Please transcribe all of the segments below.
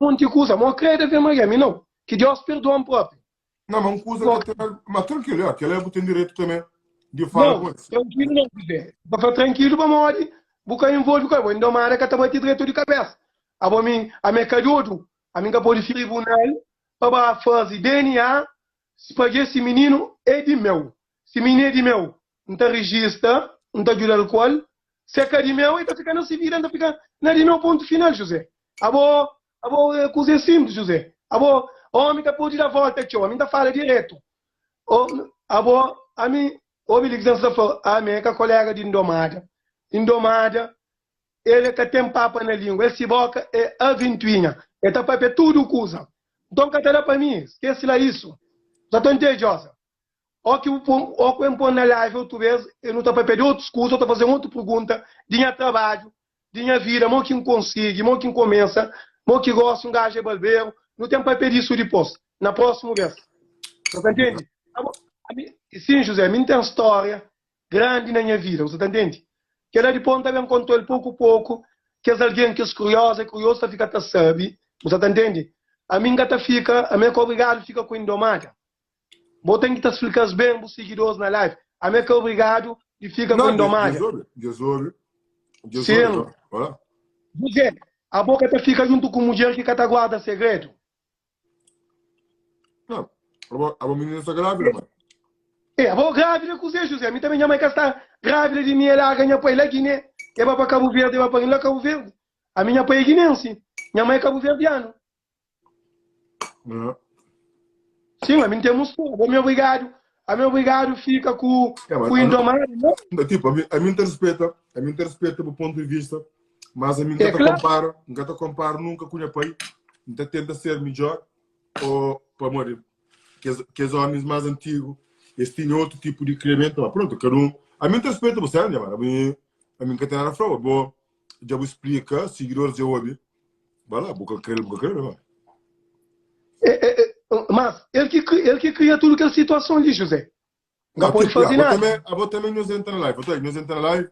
Monti kuza, mo krê Ave Maria, mi nau. Ki Deus perdoa-m propi. Não, mas um kuza ka ten, mas tranquilo, é, aquela bu ten direito também de fala Não, com eles. tranquilo não, José. Pa fla tranquilo pamodi bu ka envolve ku el, bo indomada ka ta bati dretu di kabesa. Abo mi, ami é ka dodu, ami nka pode fika tribunal pa ba faze DNA pa dje si mininu é di meu. Si mininu é di meu, N ta rijista, N ta djuda-l ku el. Si é ka di meu, el ta fika na si vida, N ta fika na di meu. Pontu final, Juzé. Abo, abo, kuza é sinplis, Juzé. Abo, omi ka pode da volta txeu, ami N ta fala diretu. O, abo, ami, obi li kuzé N sta fla, ami é ka kolega di Indomada. Indomada, el é ka ten papa na lingua, el si boka é aventuinha, el ta papia tudu kuza. Nton ka ta da pa mi, skese la isu. Sa ta ntende, Josa? Ó ki bu pon, ó ku N pon na live otu bes, e nu ta papia di otus kuza, o ta fazen otu pergunta di nha trabadju, di nha vida, mo ki N konsigi, mo ki N kumesa, mo ki gosi un gaju é barberu, nu ten papia disu dipos, na prósimu bes. Bu ta ntende? Abo, ami, sin José, mi N ten stória grandi na nha vida, bu sa ta ntende? Kela dipos N ta ben konta-l poku poku, kes algen, kes kurioza e kuriozu ta fika ta sabe, bu sa ta ntende? Ami N ka ta fika, ami é ka obrigadu fika ku indomada. Bo ten ki ta splika-s ben bu sigidoris na live. Ami é ka obrigadu di fika ku Indomada. Sim. José, abo ka ta fika juntu ku mudjer ki ka ta guarda segredu? Não, abo, abo menina está grávida, mano. É, abo grávida kuzê, José? Ami também, nha mãe ka sta grávida di mi, e larga nha pai lá Guiné, e ba pa Cabo Verde, e ba pa lá Cabo Verde. Ami nha pai é guinense, nha mãe é cabo-verdiano. Sim, a mim tem mostrado. Ami obrigado. Ami obrigado fica com É, mas com a- Indomada. Não? Não, tipo, a mim, a mim te respeita, a mim te respeita do ponto de vista, mas a mim É nunca te claro. comparo, nunca te comparo nunca com o pai, nunca tenta ser melhor, ou, para amor, que, que os homens mais antigos, eles tinham outro tipo de criamento, mas pronto, cada um, a mim te respeita você, né, mano? A mim, a mim nunca tem nada a falar, vou, já vou explicar, seguidores já ouvi, Vai lá, bu ka krê-l, bu ka krê-l, vai. É, é, é, mas el ki, el ki kria tudu kel situason li, José. N ka Ah, pode tipo, faze abo nada. também, abo também nhos entra na live. Otai, nhos entra na live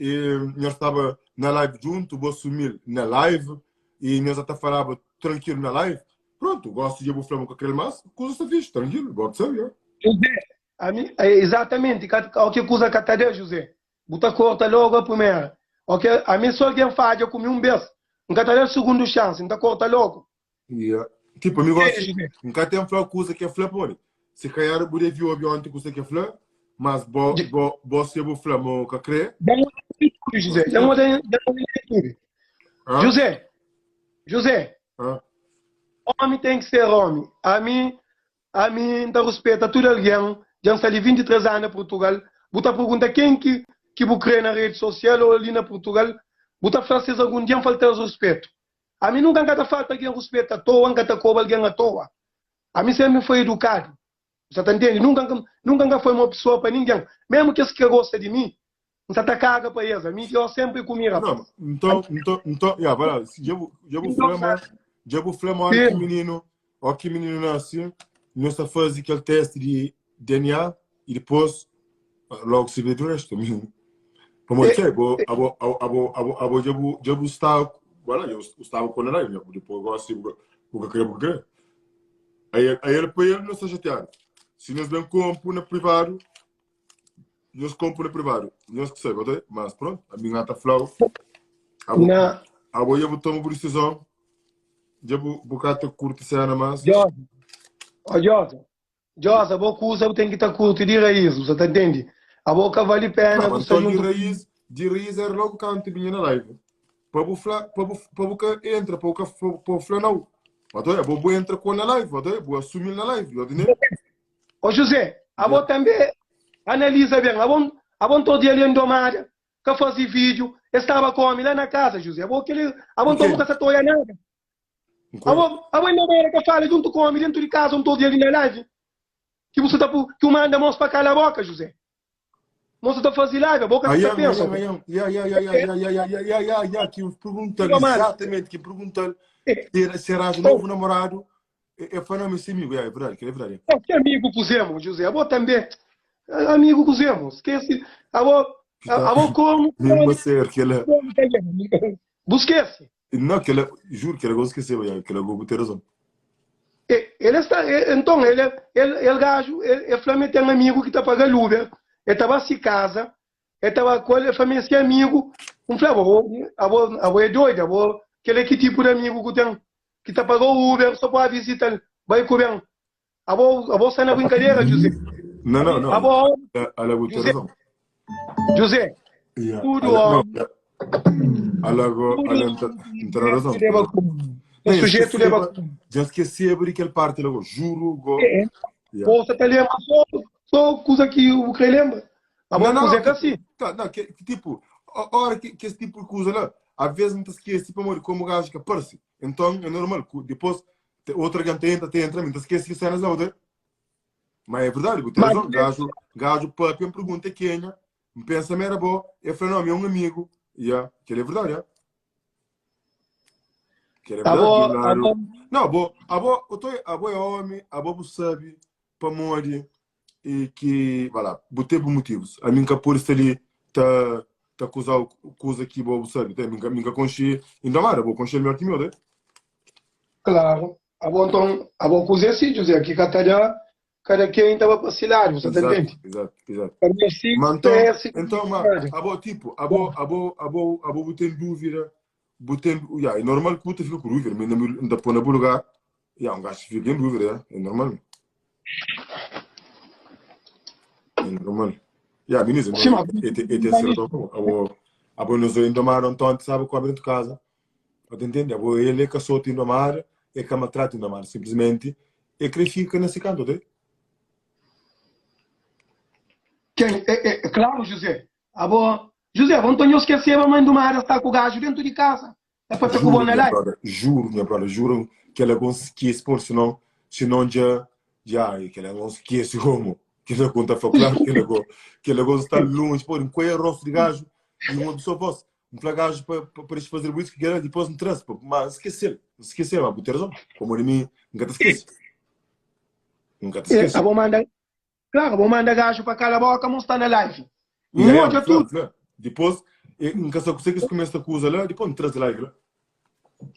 e nhos estava na live junto, bo sumil na live e nhos até falava tranquilo na live. Pronto, gosto de bu fla bu ka krê-l mais, kuza sta fixe, tranquilo, bo que sabe, ó. José, ami, é, exatamente, ka, o ki kuza ka ta da, José. Bu ta korta logu a primera. Ok, ami si algen fadja ku mi un bes, N ka ta da-l sugundu xansi, N ta korta logu. Yeah. Tipo, ami Entende, gosi, José? N ka ten fla kuza ke fla pamodi si calhar bu devi obi onti kuza ke fla, mas bo, bo, bo se bu fla ma bu ka kre. Dja N odja na YouTube, José. Dja N odja, dja N odja na YouTube. Hã? José, José, Hã? omi ten ki ser omi. Ami, Ami N ta ruspeta tudu algen, dja N sta li 23 anu na Purtugal, bu ta pergunta ken ki ki bu kre na redi sosial o li na Purtugal, bu ta fla si es algun dia N falta-s ruspetu. Ami nunka N ka ta falta algen ruspetu atoa, N ka ta koba algen atoa. Ami senpri N foi edukadu, bu sa ta ntende? Nunka N nunka N ka foi mau pesoa pa ningen, mesmu kes ki ka gosta di mi, N sa ta kaga pa es, ami Deus senpri ku mi rapaz. Não, então, então, então, yeah, vai lá, dja bu, dja bu fla ma, dja bu fla ma ora ki mininu, ó ki mininu nasi, nhos ta fazi kel teste di DNA e depois logo se vê do resto. Pamodi txê, bo, abo, abo, abo, abo dja bu, dja bu sta, vai lá, dja bu staba ku ela, depois gosi bu, bu ka kre, bu ka kre. Aí, aí ele, pa ele não sta chateado. Se nós bem compo na privado, Nhos konpu na privadu, nhos ki sabe, ok? Mas pronto, ami n ta flau. Abo, Na abo dja bu toma bu disizon, dja bu, bu ka ta kurti sena mas. Josa, ó Josa, Josa, bo kuza bu ten ki ta kurti di raiz, bu sa ta ntende? Abo ka vali pena Não, bu mas sta então di juntu. raiz, di raiz era logo kantu binha na live. Pa bu fla, pa bu, pa bu ka entra, pa bu ka, pa bu fla nau. Otoy, abo bu entra ku na live, otoy, bu asumil na live, otoy. Ô José, abo tanbe analiza ben. Abo, abo nton dia li Indomada ka faze vídeo, es staba ku omi la na casa, José. Abo keli, abo nton bu ka sa ta oia nada. Abo, abo Indomada ka fala junto ku omi dentro di casa nton dia li na live. Ki bu sa ta pu, ki u manda mos pa kala boka, José. Mos sa ta faze live, abo ka sa ta pensa. Aian, ya, ya, ya, ya, ya, ya, ya, ya, ya, ya, ki pergunta-l, exatamente, ki pergunta-l, será novo namorado? É, é fã não, esse amigo, é, é verdade, é verdade. Oh, que amigo pusemos, José? Abo também. Amigo pusemos. Esquece. Abo, abo como. Mesmo ser que ela. Busquece. Não, kel-la, juro, kel-la gosi skeseba, ya, kel-la go bu ten razon. E, el sta, e, enton, el, el, el gaju, el, el fla ma el ten amigu ki ta paga-l Uber, el ta ba si kaza, el ta ba ku el, el fla ma el si amigu. N fla, abo, abo, abo é doidu, abo, kel-la é ki tipu di amigu ku ten, ki ta paga-u Uber so pa ba vizita-l, bai ku ben. Abo, abo sta na brinkadera, José. Não, não, não. Abo, Ala bu ten José, razon. José, Yeah, tudu ala, não, omi, ala go, tudu ala nta, omi nta razon. sujetu leba ku. Não, É eu sujetu leba esqueceba, ku. já esqueceba de kel parte lá go, juro go. É, Yeah. bo sa ta lenbra só, só kuza ki bu krê lenbra. Abo Não, não, kuza não, é ka tipo, si. tá, não, que, que tipo, a hora que, que esse tipo de coisa lá, às vezes não te esquece, pamodi como o gajo que aparece. Então é normal, ku- depois Outro algen ta entra, ta entra, mi ta skese ki senas la, ote. Ma é verdade, bu tem Mas razão. Gajo, gajo papia, N pergunta kenha, N pensa ma era bo, el fla, não, mi é um amigo. Ya, kel é verdade, ya. Kel é verdade, abo, di un ladu. abo, Não, abo, abo, eu tô, abo é homem, abo bu sabe pamodi e ki, vá lá, bu ten bu motivos. Ami N ka pode sta li ta ta acusau kuza ki bo bu sabe, ta? Mi N ka, mi N ka konxe inda mada, bo konxe-l melhor ki mi, ote. Klaru. Abo nton, abo kuzê si, José, ki ka ta da, kada ken ta ba pa si ladu, bu sa ta Exato, ntende? exato, exato. Pa mi si, Ma ta nton, é si nton, ma abo tipo, abo, abo, abo, abo bu ten dúvida, bu ten, ya, é normal ki bu ta fika ku dúvida, mi N ta pô na bu lugar, ya, un gajo fika em dúvida, ya, é normal. É normal. Ya, minis, Si, ma é te, é te ser abo, abo nos indomado, nton, sabe, ku abre dentro casa. Bu ta intende? Abo el é ka sota indomada, é ka maltrata indomada. Simplesmenti é kre fika na si kantu, ok? Ken? É, é, klaru, José. Abo, José, abo nton nhos skeseba ma indomada sta ku gaju dentu di kasa, ta papia ku bo Juro, na nha live. brother, juro, nha brother, juro kel agon skese, pô, sinon, sinon dja, dja, e kel agon skese homo. Kel agon ta fla klaru, kel agon, kel agon sta longe, pô, nkoia rostu di gaju, e un obi só voz. N fla gaju pa, pa, pa desfazer bu isso que era, depois N traz, pa, ma N skese-l, N skese-l, ma bu ten razon, pamodi mi N ka ta skese, N ka ta E, skese. abo manda, claro, abo manda gaju pa kala boka, mo sta na live. Ya, N ya, N odja fla, N tudo. fla. Dipôs, e, N ka sa kuse ki es kumesa ta kuza la, dipôs N traze live la.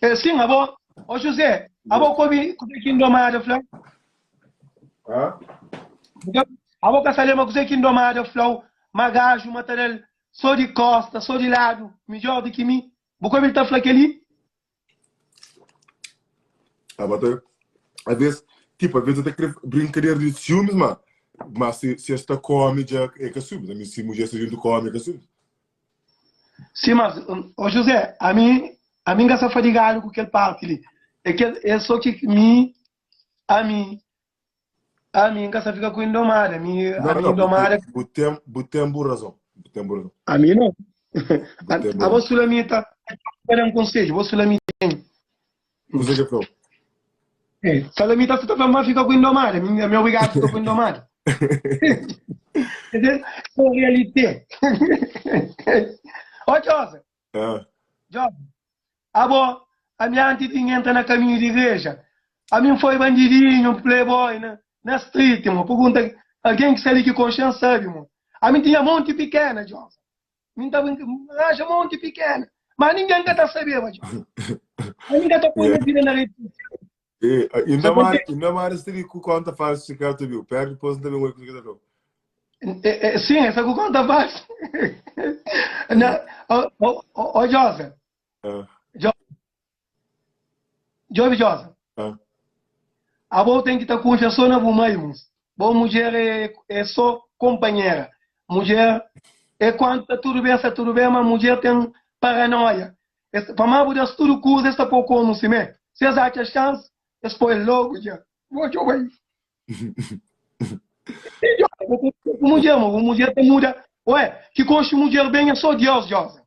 E, sim, abo, ô José, abo kobi kuse ki Indomada fla? Ah? Abo ka sa lembra kuse ki Indomada fla-u, ma gaju ma ta da-l So di kosta, so di ladu, midjor di ki mi. Bu ka obi-l ta fla kel-li? Ah, ma ta, às tipo, às vezes até kre brincadeira de ciúmes, ma, mas se, se esta come já é que ciúmes. A mim, se mulher se junto come, é que ciúmes. Sim, mas, ô José, ami, ami N ka sta fadigadu ku kel parti li. É kel, é so ki mi, ami, Ami N ka sa fika ku indomada, ami, Não, ami não, bu indomada. tem, bu tem, bu tem bu razão. Bu tem bu razão. Ami não. Bu tem bu Abo razão. Sulamita, pa da-m konsedju, bo Sulamita tem. Kuzê ke fla-u? É, Salamita sa ta fla-m ma fika ku indomada, ami, ami é obrigadu fika ku indomada. Quer dizer, é realite. Ó José, Ah, José, Abo, ami anti di N entra na kaminhu di igreja, ami N foi bandidinhu, playboy na na street, mo. Pergunta algen ki sta li ki konxe-m sabe, mo. Ami N tinha monti pikena, Djosa. Mi N ta brinka, N ranja monti pikena. Ma ningen ka ta sabeba, Djosa. Ami N ka ta poi nha yeah. vida na redi sosial. E, Sa inda mais, kontenti? inda mais sta li ku konta falsu si ka ta biu. Perde depois N ta ben oi kuza ki ta fla-u. É, é, sim, essa ku konta falsu. Na, Yeah. ó, ó, ó, Djosa. Ah, Djobe Djosa. ah. Abo ten ki ta kunfia so na bu mai, mus. Bo mudjer é, é so kompanhera. Mudjer é kuantu ta tudu ben, sta tudu ben, ma mudjer ten paranoia. Es, pamá bu das tudu kuza, es ta pô komu simé. Si es atxa xansi, es poi logu dja. Bo djobe ai. Djobe, bu kunfia ku mudjer, ma bu mudjer ta muda. Ué, ki konxe mudjer ben é so Dios, Djosa.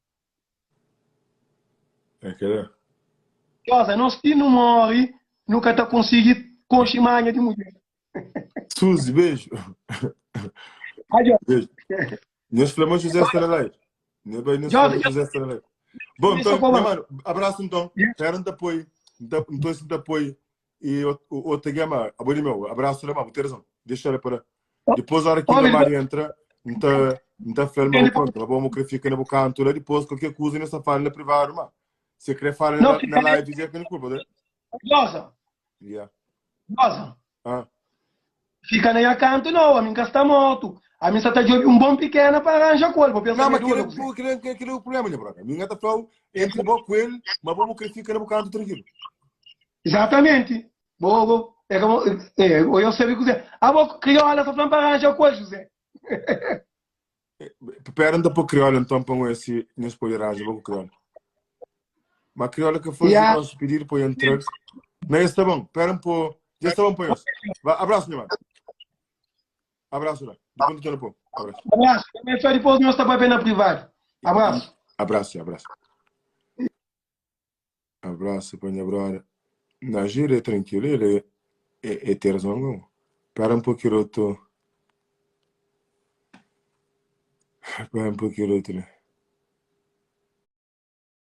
É kel-la. Djosa, nos ti nu móre, nu ka ta konsigi konxe manha di mudjer. Suzy, beijo. Adeus. Beijo. Nhos fla ma José sta na live. Nhos bai, nhos fla ma José sta na live. Bom, então, nha mano, abraço então. Pera, nta poi, nta, nta, nta poi e o outro gama, abo di meu, abraço lá, mas ter razão. Deixa ela para. Depois, a hora que o Mari entra, nta, nta fla, mas pronto, mas vamos que fica no canto lá, depois qualquer coisa nessa fala na privado, mas. Se kre fala Não, na, fica na live, dja ka culpa, né? Rosa, Yeah. Rosa, Ah. fica na nha canto não, a mim que está morto. A mim só tá de um bom pequeno para arranjar com ele, vou pensar Não, mas que aquele, aquele, aquele, aquele é o problema, minha brother. Minha tá falando, entre bom com ele, mas vamos que fica no canto tranquilo. Exatamente. Boa, boa. É como, é, eu sei o que você. Ah, vou crioula, só falando para arranjar com ele, José. Pera anda para crioula, então, para esse, nesse poder arranjar, vou com crioula. Mas crioula que foi Yeah. o nosso pedido, põe entrar. Não, esse tá bom. Pera um pouco. Já está bom, põe esse. Vá, Abraço, meu mano. Abraço, lá. Depois do pô. Abraço. Abraço. Também foi depois nós está bem na privado. Abraço. Abraço, abraço. Abraço para minha brother. Na gira é tranquilo, ele é, é, é ter razão. Pera um pouquinho, eu tô. Espera um pouquinho, outro.